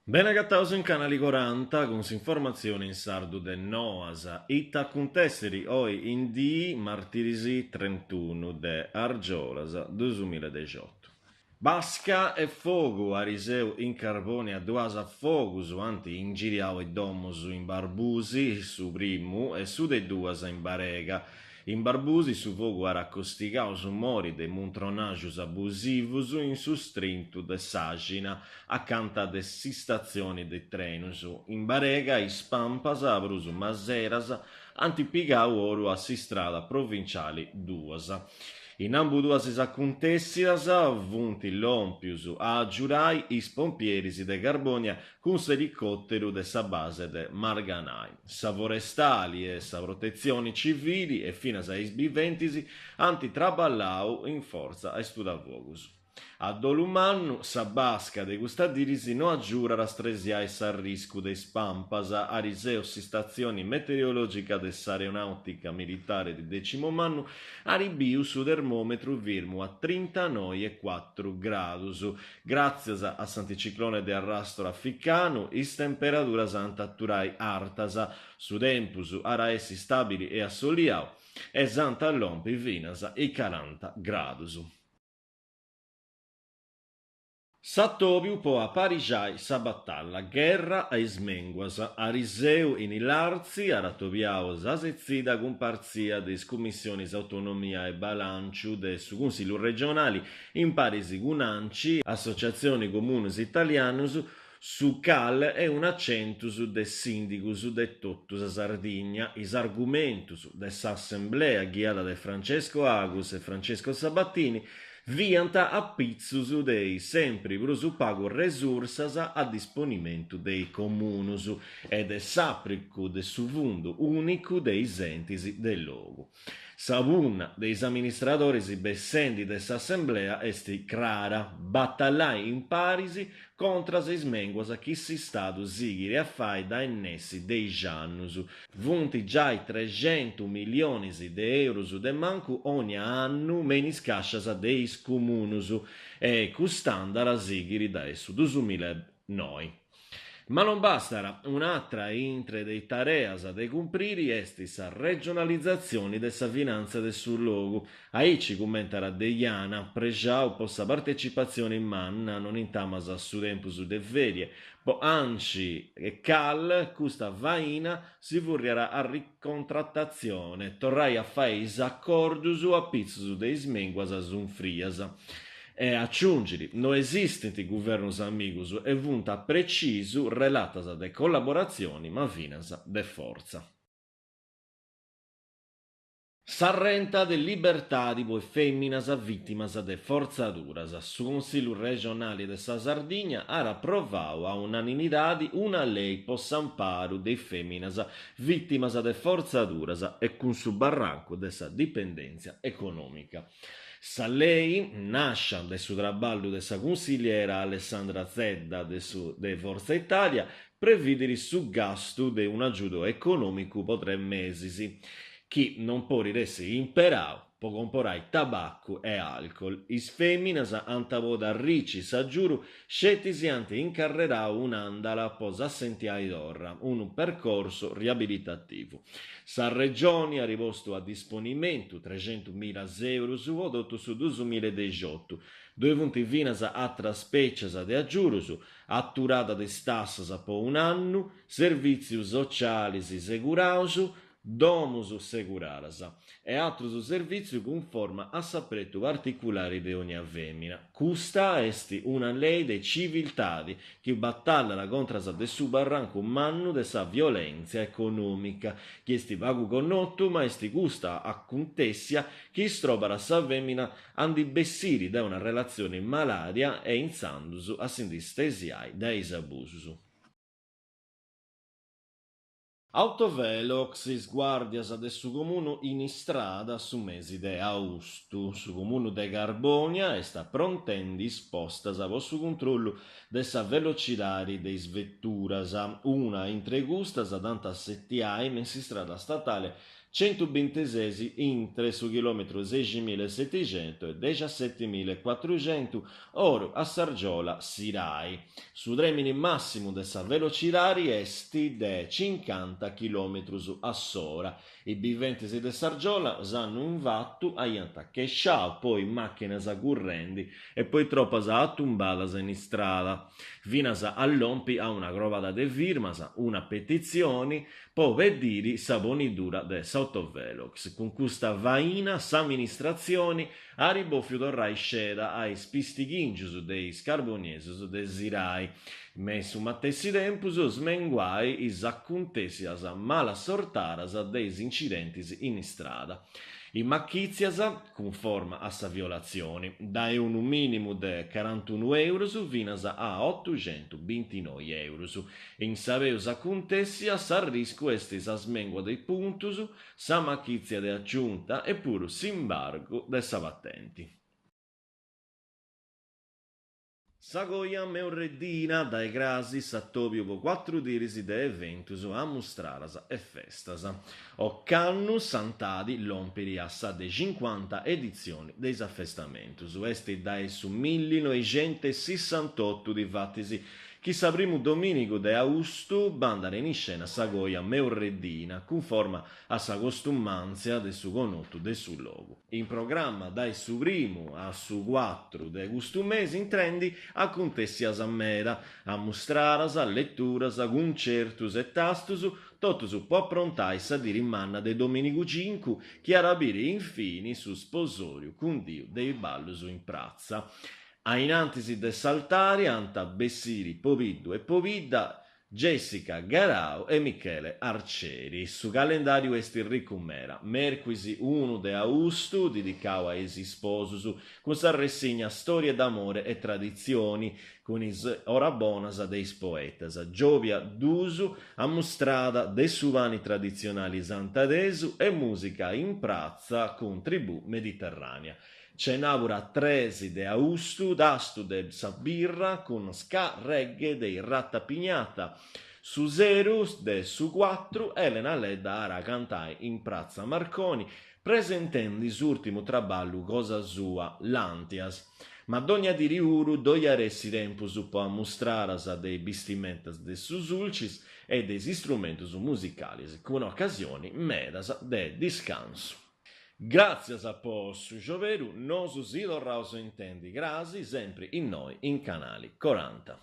Bene agataus in Canali Coranta cun s'informatzioni in sardu de Noas. Ita acuntessiri oi in dii martirisi trentunu de argiolas dusumiladexiotu. Basca e fogu ariseu in Carbònia duas fogus ant ingiriau is domus in Barbusi, su primu, e su de duas in Barega. In Barbusi su fogu at acostigau su mori de muntronaxus abusivus in su strintu de s'Àxina, acanta de s'istatzioni de trenus. In Barega is pampas prus maseras ant pigau oru a s'istrada provinciali duas. In ambuduas is acuntèssidas funt lòmpius a agiurai is pompieris de Carbònia cun s'elicòteru de sa base de Marganai. Sa forestali e sa protetzioni civili e finas is biventis ant traballau in fortza a is studafogus. A dolu mannu, sa basca de custa diris no agiurat a stresiai s'arriscu de is pampas, ariseu s'istatzioni meteorològica de s'Aeronàutica Militare de Decimomannu at biu su termòmetru firmu a trintanoi e cuatru gradus. Gràtzias a s'anticiclone de arrastu africanu, is temperaduras ant a aturai artas, su tempus at a essi stàbili e assoliau e s'ant a lompi finas a is caranta gradus. S'atòbiu po aparixai sa batalla Gherra a is mènguas. Ariseu in Ilartzi at atobiau sa setzida cumpartzia de is cummissionis Autonomia e Balànciu de su Cunsillu Regionali in paris cun Anci, Associatzioni Comunus Italianus, su CAL e una centus de sìndigus de totu sa Sardigna. Is argumentus de s'assemblea ghiada de Francesco Agus e Francesco Sabatini fiant a pitzus de is sempri prus pagu resursas a disponimentu de is comunus e de s'apricu de su fundu ùnicu de is entis de logu. Sa punna de is amministradoris bessendi de s'assemblea est crara, batallai in paris contras is mènguas chi s'Istadu sighit a fai dae nessi dexi annus. Funt giai trexentu milionis de eurus de mancu ònnia annu me in is càscias de is comunus e cust'andala sighit dae su dusumilanoi. Ma non bastat, un'atra intre de is tareas de cumpriri est sa regionalizatzioni de sa finàntzia de su logu. Aici cummentat Deiana, prexau po sa partecipatzioni manna non intamas a su tempus de ferie. Po Anci e Cal custa faina si furriat a ricontratatzione, torrai a fai is acordus a pitzus de is mènguas sunfrias. E aciungit, no esistint guvernus amigus e funt a precisu relatas de collaboratzioni ma finas de fortza. S'arrenta de libertadi po is fèminas vìtimas de fortzaduras. Su Consillu regionali de sa Sardigna at aprovau a unanimidadi una lei po s'amparu de is fèminas vìtimas de fortzaduras e cun su barrancu de sa dipendèntzia econòmica. Sa lei, nàscia de su traballu de sa cunsilliera Alessandra Zedda de su de Forza Italia, previdit su gastu de un'agiudu econòmicu po tres mesis, chi non podit essi imperau po comporai tabacu e alcol. Is fèminas ant a podi arrici s'agiudu sceti si ant incarrerau un'àndala po s'assentiai torra, unu percorsu riabilitativu. Sa Regioni at postu a disponimentu trexentumila eurus po totu su dusumiladexiotu. Ddoi funt finas atras spècias de agiudus, aturada de is tassas po un'annu, servìtzius socialis seguraus, domus seguradas e atrus servìtzius cunforma a s'apretu particulari de ònnia fèmina. Custa est una lei de civiltadi chi batallat contras de su barrancu mannu de sa violèntzia econòmica, chi est pagu connotu ma est custa acuntèssia chi istrobat sa fèmina a ndi bessiri dae una relatzioni malàdia e intzandus a si ndi stesiai dae is abusus. Autovelox, is guàrdias de su comunu in istrada su mesi de austu. Su comunu de Carbònia est aprontendi is postas po su cuntrollu de sa velocidadi de is veturas. Una intre custas dd'ant a assetiai me in s'istrada statale. Centubintisesi intre su chilòmetru seximila e setixentu e dexassetimila e cuatruxentu, oru a s'Argiola Sirai. Su trèmini màssimu de sa velocidadi est de cincanta chilòmetrus a s'ora. Is biventis de s'Argiola s'annu infatu aiant chesciau po is màchinas currendi e po is tropas atumbadas in istrada, finas a lompi a una crobada de firmas, una petitzioni, po pediri sa ponidura de s'autovelox. Cun custa faina s'amministratzioni at bòfiu torrai sceda a is pistighìngius de is carboniesus de Sirai, me in su matessi tempus smenguai is acuntèssias malassortadas de is incidentis in istrada. Is machìtzias, cunforma a sa violatzioni, dae unu mìnimu de carantunu èurus finas a otuxentubintinoi èurus. In sa peus acuntèssia s'arriscu est sa smengua de is puntus, sa machìtzia de aciunta e puru s'imbargu de sa patenti. Sa coja meurreddina, dae crasi s'atòbiu po cuatru diris de eventus, ammustradas e festas. Ocannu Santadi lòmpiri a sa de cincuanta editzioni de is afestamentus. Est dae su millinoixentosissantotu, difatis, chi sa primu domìnigu de austu bandat in iscena sa coja meurreddina, cunforma a sa costumàntzia de su connotu de su logu. In programma dae su primu a su cuatru de custu mesi intrendi acuntèssias meda, ammustradas, leturas, cuncertus e tastus, totus po aprontai sa diri manna de domìnigu cincu chi at a biri infini su sposòriu cundiu de is ballus in pratza. A in antis de s'altari ant a bessiri pobiddu e pobidda Jessica Garau e Michele Arcieri. Su calendàriu est ricu meda. Mèrcuis unu de austu, didicau a is isposus, cun sa ressigna Storie d'amore e tradizioni, cun is orabonas de is poetas. Giòbia duus, ammustrada de su pani traditzionali santadesu e mùsica in pratza cun Tribù Mediterrànea. Cenàbura tres de austu, tastu de sa birra cun ska reggae de is Ratta Pignata. Su seru de su cuatru, Elena Ledda at a cantai in pratza Marconi, presentendi s'ùrtimu traballu cosa sua, Làntias. Ma dònnia diri puru ddoi at essi tempus po ammustradas de is bistimentas de su Sulcis e de is istrumentus musicalis, cun ocasioni medas de discansu. Gràtzias po su scioberu, nosu si torraus a intendi crasi sempri innoi in Canali Coranta.